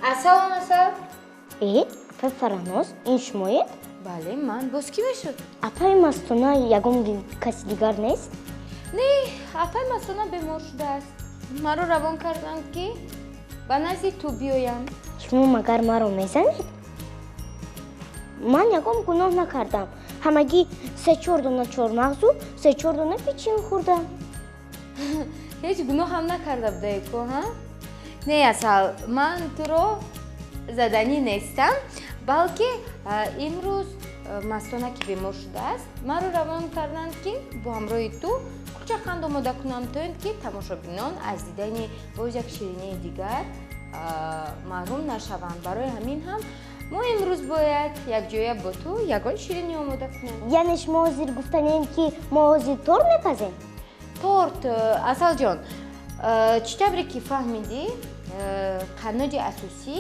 Ассалом, Асал. Э, апай Фараҳноз, ин шумоед? Бале, ман. Боз кӣ мешуд? Апаи Мастона ягон каси дигар нест? Не, апаи Мастона бемор шудааст. Маро равон карданд, ки ба назди ту биёям. Шумо магар маро мезанед? Ман ягон гуноҳ накардам. Ҳамагӣ се-чор дона чормағзу се-чор дона печен хӯрдам. Ҳеҷ гуноҳ ҳам накарда будаи ку, ҳа? Не, Асал, ман туро заданӣ нестам, балки имрӯз Мастона ки бемор шудааст, маро равон карданд, ки бо ҳамроҳи ту кулчақанд омода кунам, то ин ки тамошобинон аз дидани боз як ширинии дигар маҳрум нашаванд. Барои ҳамин ҳам мо имрӯз бояд якҷоя бо ту ягон ширинӣ омода кунем. Яъне шумо ҳозир гуфтанем, ки мо ҳозир торт мепазем? Торт, Асалҷон, чӣ тавре ки фаҳмидӣ, қанноди асосӣ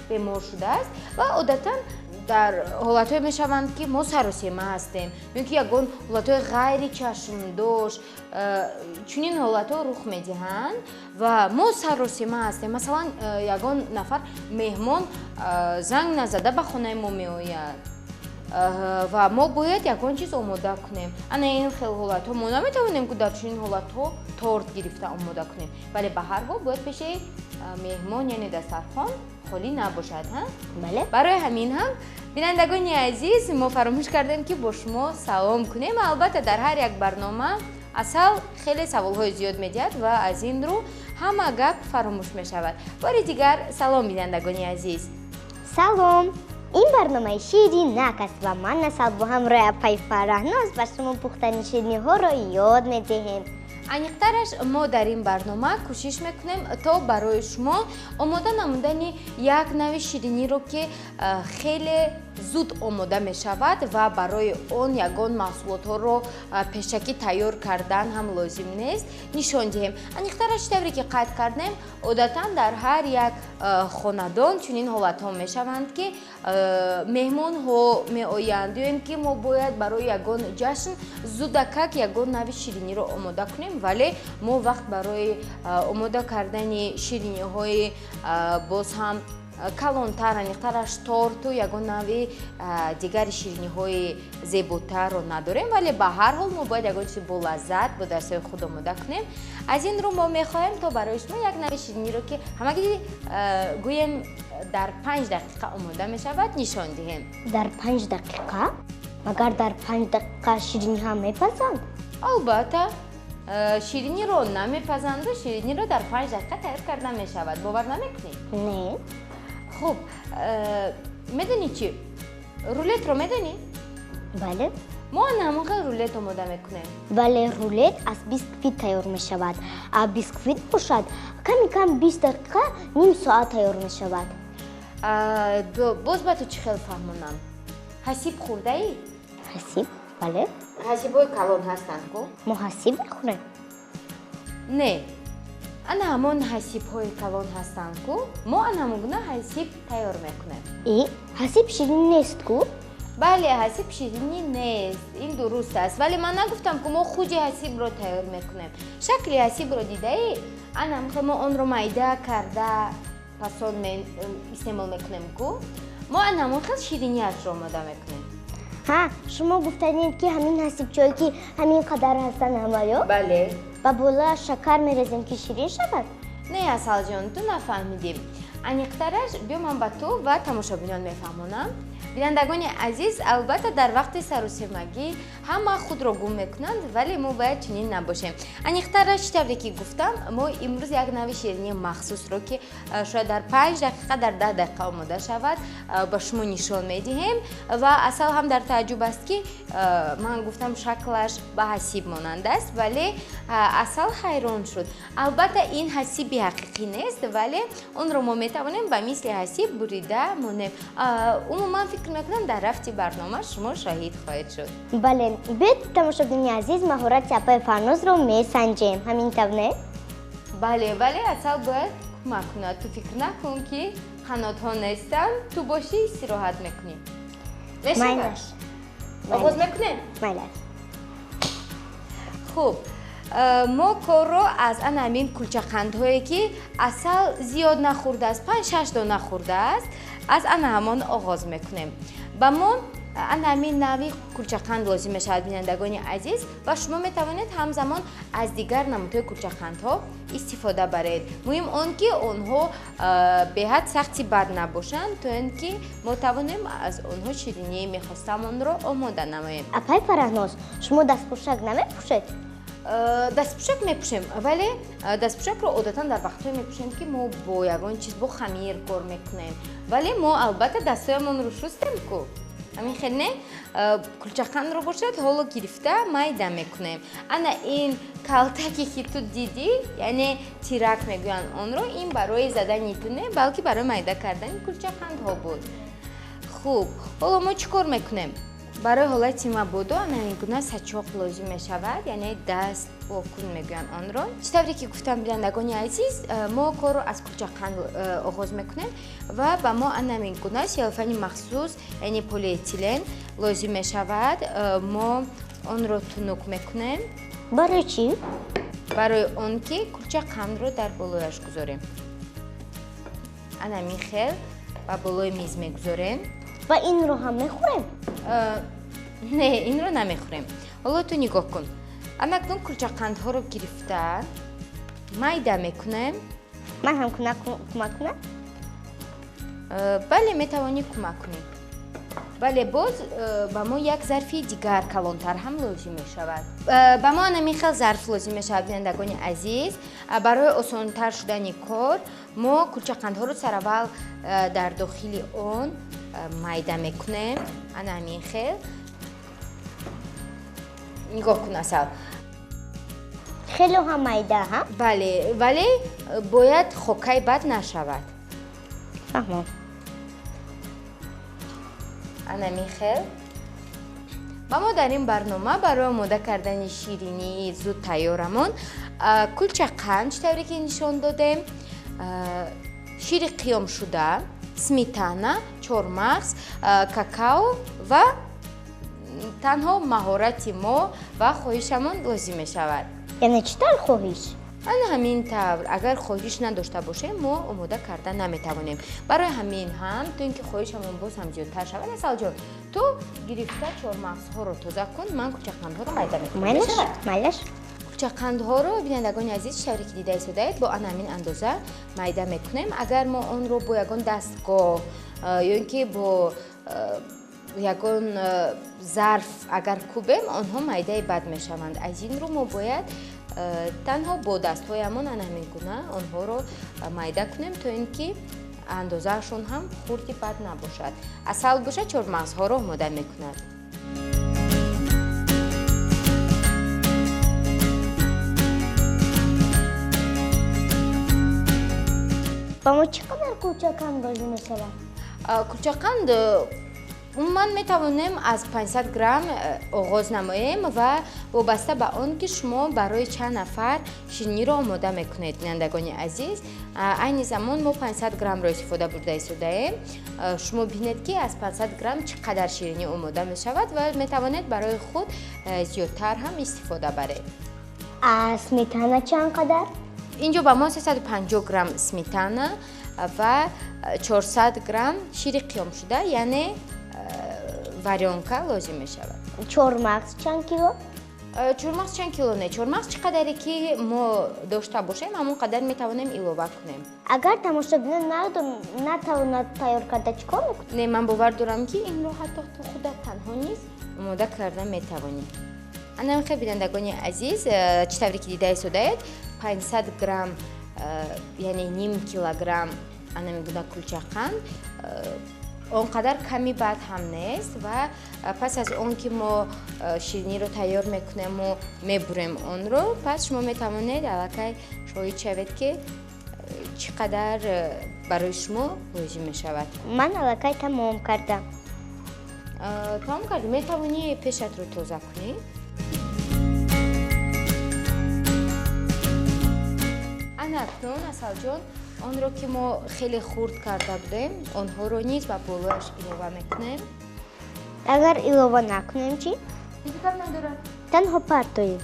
бемор шудааст ва одатан дар ҳолатҳое мешаванд, ки мо саросема ҳастем ё ки ягон ҳолатҳои ғайри чашмдошт, чунин ҳолатҳо рух медиҳанд ва мо саросема ҳастем. Масалан, ягон нафар меҳмон занг назада ба хонаи мо меояд ва мо бояд ягон чиз омода кунем. Ана ин хел ҳолатҳо мо наметавонем, ки дар чунин ҳолатҳо торт гирифта омода кунем, вале ба ҳар ҳол бояд пеши меҳмон, яъне дастархон холӣ набошад, ҳа? Бале. Барои ҳамин ҳам, бинандагони азиз, мо фаромӯш кардем, ки бо шумо салом кунем. Албатта, дар ҳар як барнома Асал хеле саволҳои зиёд медиҳад ва аз ин рӯ ҳама гап фаромӯш мешавад. Бори дигар салом, бинандагони азиз. Салом! Ин барномаи «Ширинак» аст ва ман, Асал, бо ҳамроҳи апаи Фараҳноз ба шумо пухтани ширниҳоро ёд медиҳем. Аниқтараш, мо дар ин барнома кӯшиш мекунем, то барои шумо омода намудани як нави шириниро, ки хеле зуд омода мешавад ва барои он ягон маҳсулотҳоро пешакӣ тайёр кардан ҳам лозим нест, нишон диҳем. Аниқтараш, чӣ тавре ки қайд кардем, одатан дар ҳар як хонадон чунин ҳолатҳо мешаванд, ки меҳмонҳо меоянд ё ин ки мо бояд барои ягон ҷашн зудакак ягон нави шириниро омода кунем, вале мо вақт барои омода кардани шириниҳои боз ҳам калонтар, аниқтараш торту ягон нави дигари шириниҳои зеботарро надорем, вале ба ҳар ҳол мо бояд ягон чизи болаззат бо дастҳои худ омода кунем. Аз ин рӯ мо мехоҳем, то барои шумо як нави шириниро, ки ҳамагӣ, гӯем, дар 5 дақиқа омода мешавад, нишон диҳем. Дар 5 дақиқа? Магар дар 5 дақиқа ширинӣ ҳам мепазанд? Албатта, шириниро намепазанду шириниро дар 5 дақиқа тайёр карда мешавад. Бовар намекунӣ? Не. Хуб, медонӣ чӣ? Рулетро медонӣ? Бале. Мо ана ҳамон хел рулет омода мекунем. Бале, рулет аз бисквит тайёр мешавад, а бисквит бошад, ками кам 20 дақиқа, ним соат тайёр мешавад. Боз ба ту чӣ хел фаҳмонам? Ҳасиб хӯрдаӣ? Ҳасиб, бале. Ҳасибҳои калон ҳастанд ку? Мо ҳасиб мехӯрем? Не, ана ҳамон ҳасибҳои калон ҳастанд ку, мо ана ҳамон гуна ҳасиб тайёр мекунем. Э, ҳасиб ширин нест ку? Бале, ҳасиб ширинӣ нест, ин дуруст аст, вале ман нагуфтам, ки мо худи ҳасибро тайёр мекунем. Шакли ҳасибро дидаӣ? Ана ҳамхел мо онро майда карда пасон истеъмол мекунем ку, мо ана ҳамон хел шириниашро омода мекунем. Ҳа, шумо гуфтанед, ки ҳамин ҳасибчое, ки ҳамин қадар ҳастанд, ҳамаё? Бале. Ба болояш шакар мерезем, ки ширин шавад? Не, Асалҷон, ту нафаҳмидӣ. Аниқтараш, биё, ман ба ту ва тамошобинон мефаҳмонам. Бинандагони азиз, албатта, дар вақти сарусемагӣ ҳама худро гум мекунанд, вале мо бояд чунин набошем. Аниқтараш, чӣ тавре ки гуфтам, мо имрӯз як нави ширинии махсусро, ки шояд дар 5 дақиқа, дар 10 дақиқа омода шавад, ба шумо нишон медиҳем. Ва Асал ҳам дар тааҷҷуб аст, ки ман гуфтам, шаклаш ба ҳасиб монанд аст, вале Асал ҳайрон шуд. Албатта, ин ҳасиби ҳақиқӣ нест, вале онро мо метавонем ба мисли ҳасиб бурида монем. Умуман, фикр мекунам, дар рафти барнома шумо шоҳид хоҳед шуд. Бале, биёед, тамошобини азиз, маҳорати апаи Фарнозро месанҷем. Ҳамин тавр, не? Бале, вале Асал бояд кӯмак кунад. Ту фикр накун, ки қанотҳо нестанд, ту бошӣ, истироҳат мекунӣ. Майлаш. Оғоз мекунем? Майлаш. Хуб. Мо корро аз ана ҳамин кулчақандҳое, ки асал зиёд нахӯрдааст, 5-6 дона хӯрдааст, аз ана ҳамон оғоз мекунем. Ба мо ана ҳамин нави кулчақанд лозим мешавад, бинандагони азиз, ва шумо метавонед ҳамзамон аз дигар намудҳои кулчақандҳо истифода баред. Муҳим он ки онҳо беҳад сахти бад набошанд, то ин ки мо тавонем аз онҳо ширинии мехостамонро омода намоем. Апай Фараҳноз, шумо дастпӯшак намепӯшед? Дастпӯшак мепӯшем, вале дастпӯшакро одатан дар вақтҳое мепӯшем, ки мо бо ягон чиз, бо хамир кор мекунем. Вале мо албатта дастҳоямонро шустем ку. Ҳамин хел не? Кулчақандро бошад, ҳоло гирифта майда мекунем. Ана ин калтаке, ки ту дидӣ, яъне тирак мегӯянд онро, ин барои задани ту не, балки барои майда кардани кулчақандҳо буд. Хуб, ҳоло мо чӣ кор мекунем? Барои ҳолати мабодо ана ин гуна сачоқ лозим мешавад, яъне даст покун мегӯянд онро. Чӣ тавре ки гуфтам, бинандагони азиз, мо корро аз кулчақанд оғоз мекунем ва ба мо ана ин гуна селофани махсус, яъне полиэтилен лозим мешавад. Мо онро тунук мекунем. Барои чӣ? Барои он ки кулчақандро дар болояш гузорем. Ана ҳамин хел ба болои миз мегузорем. Ва инро ҳам мехӯрем? Не, инро намехӯрем. Ҳоло ту нигоҳ кун. Анакнун кулчақандҳоро гирифта майда мекунем. Ман ҳам кӯмак кунам? Бале, метавонӣ кӯмак кунӣ. Бале, боз ба мо як зарфи дигар калонтар ҳам лозим мешавад. Ба мо ана ҳамин хел зарф лозим мешавад, бинандагони азиз. Барои осонтар шудани кор мо кулчақандҳоро сараввал дар дохили он майда мекунем. Ана ҳамин хел. Нигоҳ кун, Асал. Хеле ҳам майда, ҳа? Бале, вале бояд хокаи бад нашавад. Фаҳмом. Ана ҳамин хел. Ба мо дар ин барнома барои омода кардани ширинии зуд тайёрамон кулчақанд, чӣ тавре ки нишон додем, шири қиёмшуда, сметана, чормағз, какао ва танҳо маҳорати мо ва хоҳишамон лозим мешавад. Яъне чӣ тавр хоҳиш? Ана ҳамин тавр, агар хоҳиш надошта бошем, мо омода карда наметавонем. Барои ҳамин ҳам, то ин ки хоҳишамон боз ҳам зиёдтар шавад, Асалҷон, ту гирифта чормағзҳоро тоза кун, ман кулчақандҳоро майда мекунам. Майлаш? Кулчақандҳоро, бинандагони азиз, чӣ тавре ки дида истодаед, бо ана ҳамин андоза майда мекунем. Агар мо онро бо ягон дастгоҳ ё ин ки бо ягон зарф агар кӯбем, онҳо майдаи бад мешаванд. Аз ин рӯ мо бояд танҳо бо дастҳоямон ана ҳамин гуна онҳоро майда кунем, то ин ки андозаашон ҳам хурди бад набошад. Асал бошад, чормағзҳоро омода мекунад. Ба мо чӣ қадар кулчақанд лозим мешавад? Кулчақанд умуман метавонем аз 500 грамм оғоз намоем ва вобаста ба он ки шумо барои чанд нафар шириниро омода мекунед, бинандагони азиз. Айни замон мо 500 граммро истифода бурда истодаем. Шумо бинед, ки аз 500 грамм чӣ қадар ширинӣ омода мешавад ва метавонед барои худ зиёдтар ҳам истифода баред. Сметана чанд қадар? Инҷо ба мо 350 грамм сметана ва 400 грамм шири қиёмшуда, яъне варёнка лозим мешавад. Чормағз чанд кило? Чормағз чанд кило не, чормағз чӣ қадаре ки мо дошта бошем, ҳамон қадар метавонем илова кунем. Агар тамошобинон натавонад тайёр карда, чӣ кор мекунад? Не, ман бовар дорам, ки инро ҳатто ту худат танҳо низ омода карда метавонӣ. Ана хел, бинандагони азиз, чӣ тавре ки дида истодаед, 500 грамм, яъне ним килограмм ана мегуна кулчақанд он қадар ками бад ҳам нест ва пас аз он ки мо шириниро тайёр мекунему мебурем онро, пас шумо метавонед аллакай шоҳид шавед, ки чӣ қадар барои шумо лозим мешавад. Ман аллакай тамом кардам. Тамом кардӣ? Метавонӣ пешатро тоза кунӣ. Ана акнун, Асалҷон, онро ки мо хеле хурд карда будем, онҳоро низ ба болояш илова мекунем. Агар илова накунем чӣ? Ҳеҷ гап надорад. Танҳо партоем.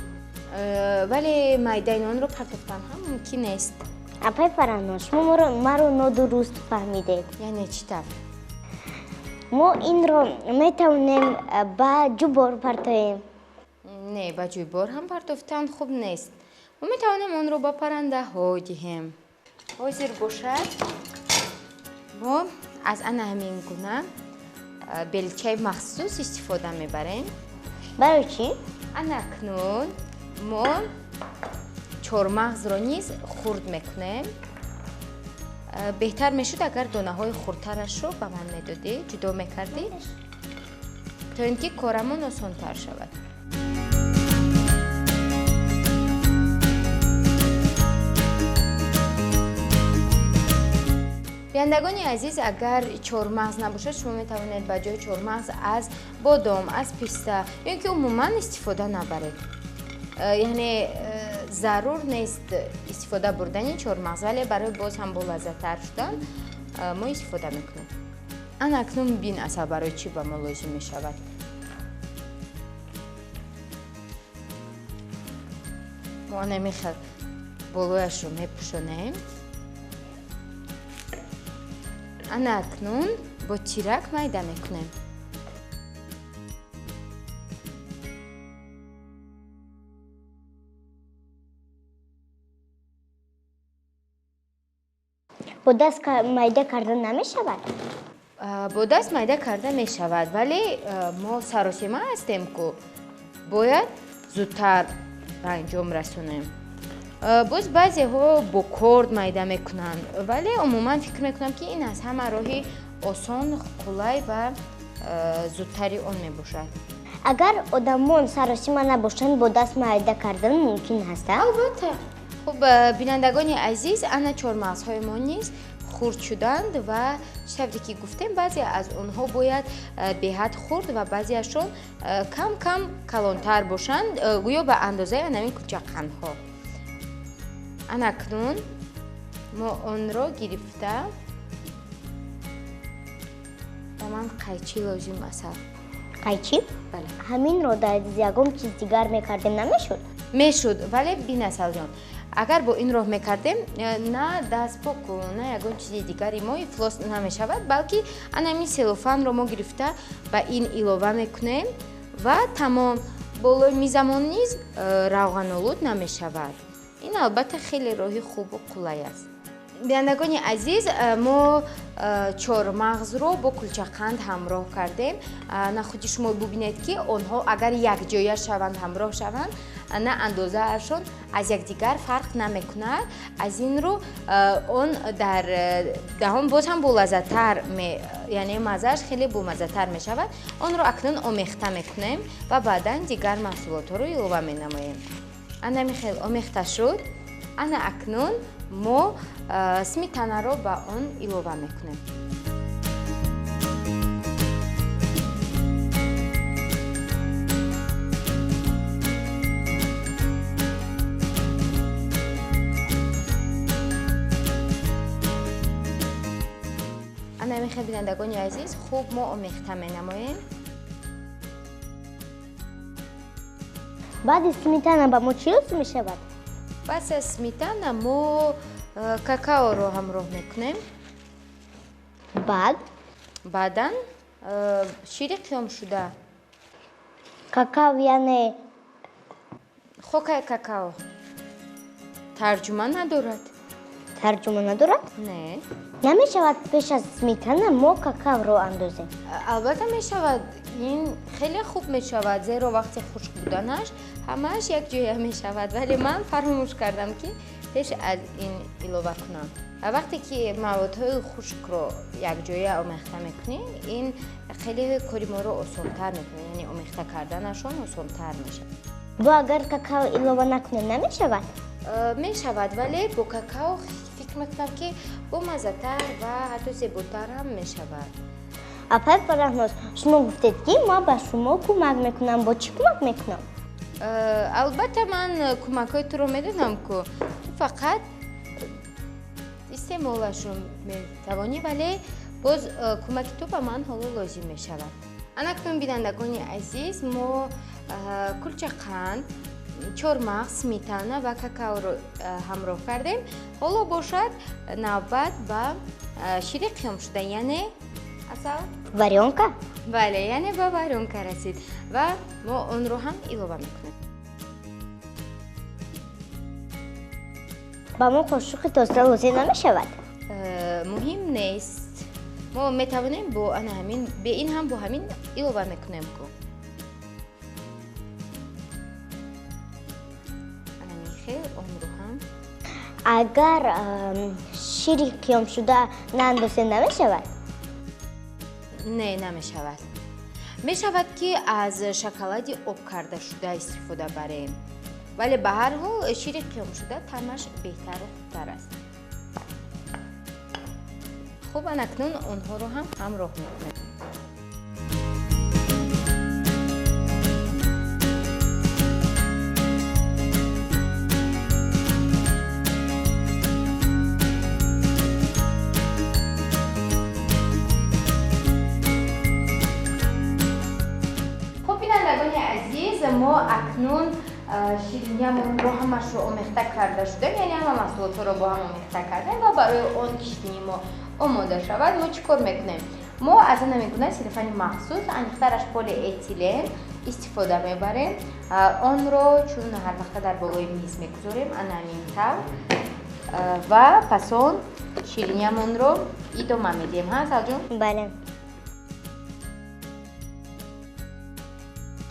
Вале майдаи онро партофтан ҳам мумкин нест. Апай Фарҳноз, шумо маро нодуруст фаҳмидед. Яъне чӣ тавр? Мо инро метавонем ба ҷӯйбор партоем. Не, ба ҷӯйбор ҳам партофтан хуб нест. Мо метавонем онро ба паррандаҳо диҳем. Ҳозир бошад, мо аз ана ҳамин гуна белчаи махсус истифода мебарем. Барои чӣ? Ана акнун мо чормағзро низ хурд мекунем. Беҳтар мешуд, агар донаҳои хурдтарашро ба ман медодӣ, ҷудо мекардӣ, то ин ки корамон осонтар шавад. Бинандагони азиз, агар чормағз набошад, шумо метавонед ба ҷои чормағз аз бодом, аз писта ё ин ки умуман истифода набаред. Яъне зарур нест истифода бурдани чормағз, вале барои боз ҳам болаззаттар шудан мо истифода мекунем. Ана акнун бин, Асал, барои чӣ ба мо лозим мешавад. Мо ана мехел болояшро мепӯшонем. Ана акнун бо тирак майда мекунем. Бо даст майда карда намешавад? Бо даст майда карда мешавад, вале мо саросема ҳастем, ку бояд зудтар ба анҷом расонем. Боз баъзеҳо бо корд майда мекунанд, вале умуман фикр мекунам, ки ин аз ҳама роҳи осон, қулай ва зудтари он мебошад. Агар одамон саросима набошанд, бо даст майда кардан мумкин ҳаст? Албатта. Хуб, бинандагони азиз, ана чормағзҳои мо низ хурд шуданд ва чӣ тавре ки гуфтем, баъзе аз онҳо бояд беҳад хурд ва баъзеашон кам-кам калонтар бошанд, гӯё ба андозаи анамин кулчақандҳо. Ана акнун мо онро гирифта, ба ман қайчӣ лозим, Асал. Қайчӣ? Бале. Ҳаминро дар ягон чиз дигар мекардем, намешуд? Мешуд, вале бин, Асалҷон, агар бо ин роҳ мекардем, на дастпоку, на ягон чизи дигари мо ифлос намешавад, балки анамин селофанро мо гирифта ба ин илова мекунем ва тамом. Болои мизамон низ равғанолуд намешавад. Ин албатта хеле роҳи хубу қулай аст. Бинандагони азиз, мо чормағзро бо кулчақанд ҳамроҳ кардем. На худи шумо бубинед, ки онҳо агар якҷоя шаванд, ҳамроҳ шаванд, на андозаашон аз якдигар фарқ намекунад. Аз ин рӯ он дар даҳон боз ҳам болаззаттар, яъне маззааш хеле бомаззатар мешавад. Онро акнун омехта мекунем ва баъдан дигар маҳсулотҳоро илова менамоем. Ана михел омехта шуд. Ана акнун мо сметанаро ба он илова мекунем. Ана михел, бинандагони азиз, хуб мо омехта менамоем. Баъди сметана ба мо чӣ лозим мешавад? Пас аз сметана мо какаоро ҳамроҳ мекунем. Баъд? Баъдан шири қиёмшуда. Какао яъне? Хокаи какао. Тарҷума надорад. Тарҷума надорад? Не. Намешавад пеш аз сметана мо какаоро андозем? Албатта мешавад. Ин хеле хуб мешавад, зеро вақти хушк буданаш ҳамааш якҷоя мешавад, вале ман фаромӯш кардам, ки пеш аз ин илова кунам. Вақте ки маводҳои хушкро якҷоя омехта мекунӣ, ин хеле кори моро осонтар мекунад, яъне омехта карданашон осонтар мешавад. Бо агар какао илова накунем, намешавад? Мешавад, вале бо какао фикр мекунам, ки бомаззатар ва ҳатто зеботар ҳам мешавад. Апай Фарҳноз, шумо гуфтед, ки ман ба шумо кӯмак мекунам. Бо чӣ кӯмак мекунам? Албатта ман кӯмакҳои туро медонам, ку ту фақат истеъмолашро метавонӣ, вале боз кӯмаки ту ба ман ҳоло лозим мешавад. Анакнун, бинандагони азиз, мо кулчақанд, чормағз, сметана ва какаоро ҳамроҳ кардем. Ҳоло бошад навбат ба шири қиёмшуда, яъне асал? Варёнка? Бале, яъне ба варёнка расид ва мо онро ҳам илова мекунем. Ба мо қошуқи тоста лозим намешавад? Муҳим нест. Мо метавонем бо ана ҳамин, бе ин ҳам бо ҳамин илова мекунем ку. Ана михел онро ҳам. Агар шири қиёмшуда наандозем намешавад? Не, намешавад. Мешавад ки аз шоколади об кардашуда истифода барем. Вале ба ҳар ҳол шири қиёмшуда таъмаш беҳтару хубтар аст. Хуб, анакнун онҳоро ҳам ҳамроҳ мекунем. Хуб, бинандагони азиз, мо акнун шириниямонро ҳамашро омехта карда шудем, яъне ҳама маҳсулотҳоро бо ҳам омехта кардем ва барои он ки ширинии мо омода шавад, мо чӣ кор мекунем? Мо аз ана мегуна селофани махсус, аниқтараш полиэтилен истифода мебарем. Онро чун ҳар вақта дар болои миз мегузорем, ана ҳамин тавр, ва пас он шириниямонро идома медиҳем. Ҳа, Асалҷон? Бале.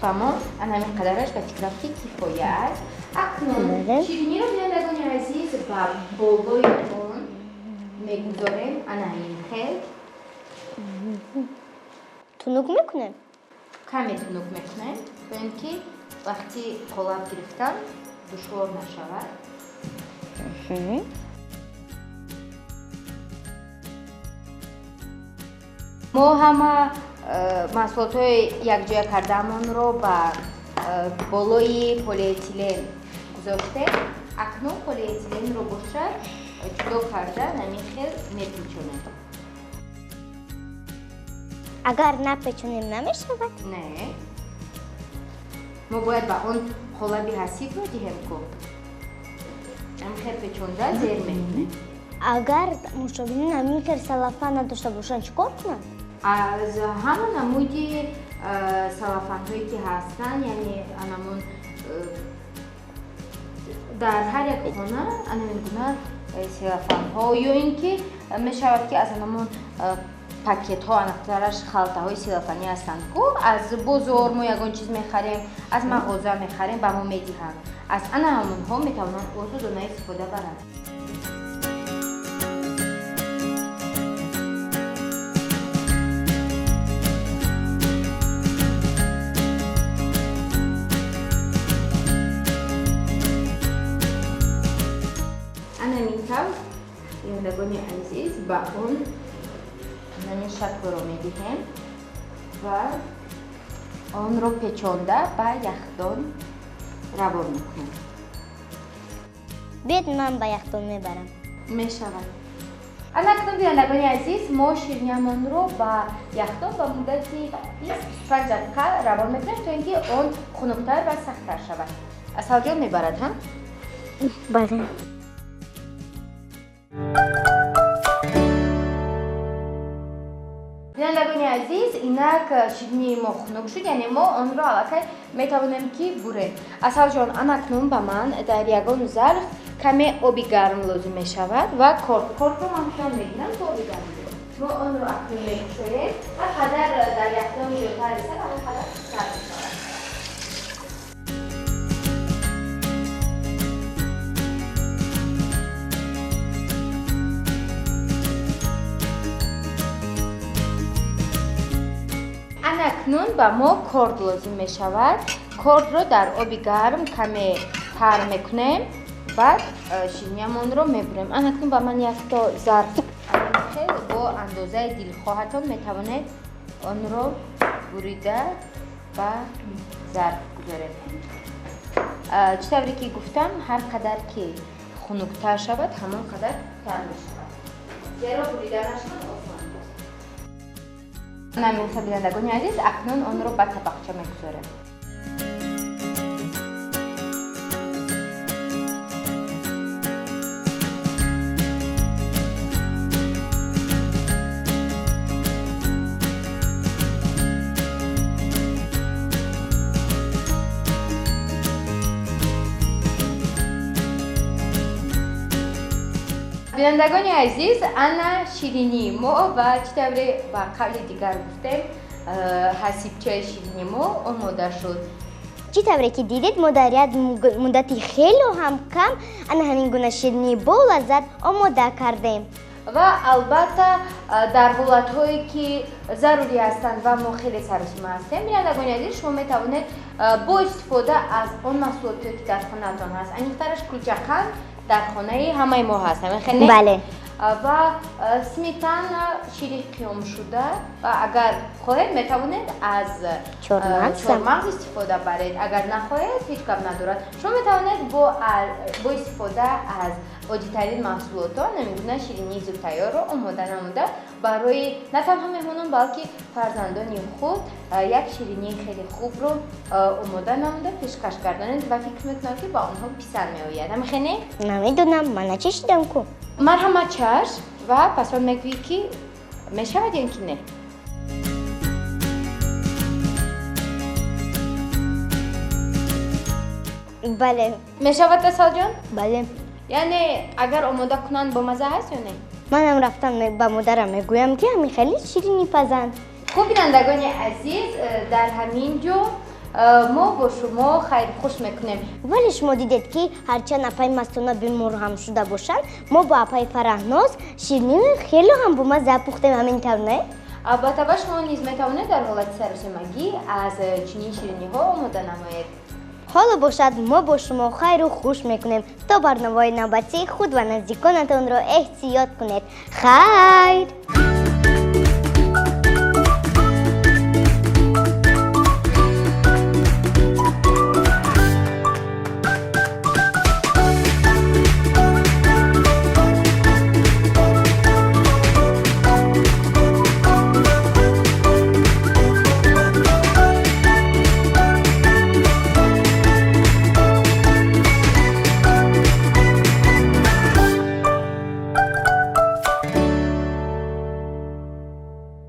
Ва мо ана ҳамин қадараш ба фикрам ки кифоя аст. Акнун шириниро, бинандагони азиз, ба болои он мегузорем, ана ҳамин хел. Тунук мекунем? Каме тунук мекунем, то ин ки вақти қолаб гирифтан душвор нашавад. Мо ҳама маҳсулотҳои якҷоя кардаамонро ба болои полиэтилен гузоштем. Акнун полиэтиленро бошад ҷудо карда ҳамин хел мепечонем. Агар напечонем намешавад? Не. Мо бояд ба он қолаби ҳасибро диҳем ку. Ҳамин хел печонда зер мекунем. Агар мушобинин ҳамин хел салафан надошта бошанд, чӣ кор кунанд? Аз ҳама намуди салафанҳое ки ҳастанд, яъне анамун дар ҳар як хона ана ҳамин гуна селофанҳо, ё ин ки мешавад ки аз анамун пакетҳо, анақтараш халтаҳои селофанӣ ҳастанд ку, аз бозор мо ягон чиз мехарем, аз мағоза мехарем, ба мо медиҳанд. Аз ана ҳамонҳо метавонанд озодона истифода баранд. Бинандагони азиз, ба он ҳамин шаклро медиҳем ва онро печонда ба яхдон равон мекунем. Биёед ман ба яхдон мебарам. Мешавад. Анакнун, бинандагони азиз, мо шириниямонро ба яхдон ба муддати 25 дақиқа равон мекунем, то ин ки он хунуктар ва сахттар шавад. Асалҷон мебарад, ҳа? Бале. Бинандагони азиз, инак ширинии мо хунук шуд, яъне мо онро аллакай метавонем ки бурем. Асалҷон, анакнун ба ман дар ягон зарф каме оби гарм лозим мешавад ва корд. Кордро ман худам мегирам то оби гарм бирем. Мо онро акнун мекушоем ва қадар дар яхдон зиёдтар ресад, ҳамон қадар хубтар мешавад. Анакнун ба мо корд лозим мешавад. Кордро дар оби гарм каме тар мекунем, баъд шириниямонро мебурем. Анакнун ба ман якто зарф хел бо андозаи дилхоҳатон метавонед онро бурида ба зарф гузоред. Чӣ тавре ки гуфтам, ҳар қадар ки хунуктар шавад, ҳамон қадар тар мешавад, зеро буриданаш ҳам осон аст. Намеса, бинандагони азиз, акнун онро ба табақча мегузорем. Бинандагони азиз, ана ширинии мо ва чӣ тавре ба қавли дигар гуфтем, ҳасибчаи ширини мо омода шуд. Чӣ тавре ки дидед, мо дар як муддати хело ҳам кам ана ҳамин гуна ширинии болаззат омода кардем. Ва албатта, дар ҳолатҳое ки зарурӣ ҳастанд ва мо хеле саросима ҳастем, бинандагони азиз, шумо метавонед бо истифода аз он маҳсулоте ки дар хонаатон ҳаст, аниқтараш кулчақанд дар хонаи ҳамаи мо ҳаст, ҳамин хел не? Бале. Ва сметана, шири қиёмшуда, ва агар хоҳед, метавонед аз чормағз истифода баред, агар нахоҳед, ҳеҷ гап надорад. Шумо метавонед бо истифода аз оддитарин маҳсулотҳо ҳамин гуна ширинии зудтайёрро омода намуда, барои на танҳо меҳмонон, балки фарзандони худ як ширинии хеле хубро омода намуда пешкаш гардонед ва фикр мекунам, ки ба онҳо писанд меояд. Ҳамин хел не? Намедонам, ман начашидам ку. Марҳамат, чаш ва пас он мегӯӣ, ки мешавад ё ки не. Бале. Мешавад, Асалҷон? Бале. Яъне агар омода кунанд, бомазза ҳаст ё не? Манам рафтам, ба модарам мегӯям, ки ҳамин хеле ширинӣ пазанд. Хуб, бинандагони азиз, дар ҳамин ҷо мо бо шумо хайрхуш мекунем. Вале шумо дидед, ки ҳарчанд апаи Мастона бемор ҳам шуда бошанд, мо бо апаи Фараҳноз ширинии хеле ҳам бомазза пухтем, ҳамин тавр не? Албатта, ва шумо низ метавонед дар ҳолати саросимагӣ аз чунин шириниҳо омода намоед. Ҳоло бошад, мо бо шумо хайру хуш мекунем. То барномаҳои навбатӣ худ ва наздиконатонро эҳтиёт кунед. Хайр.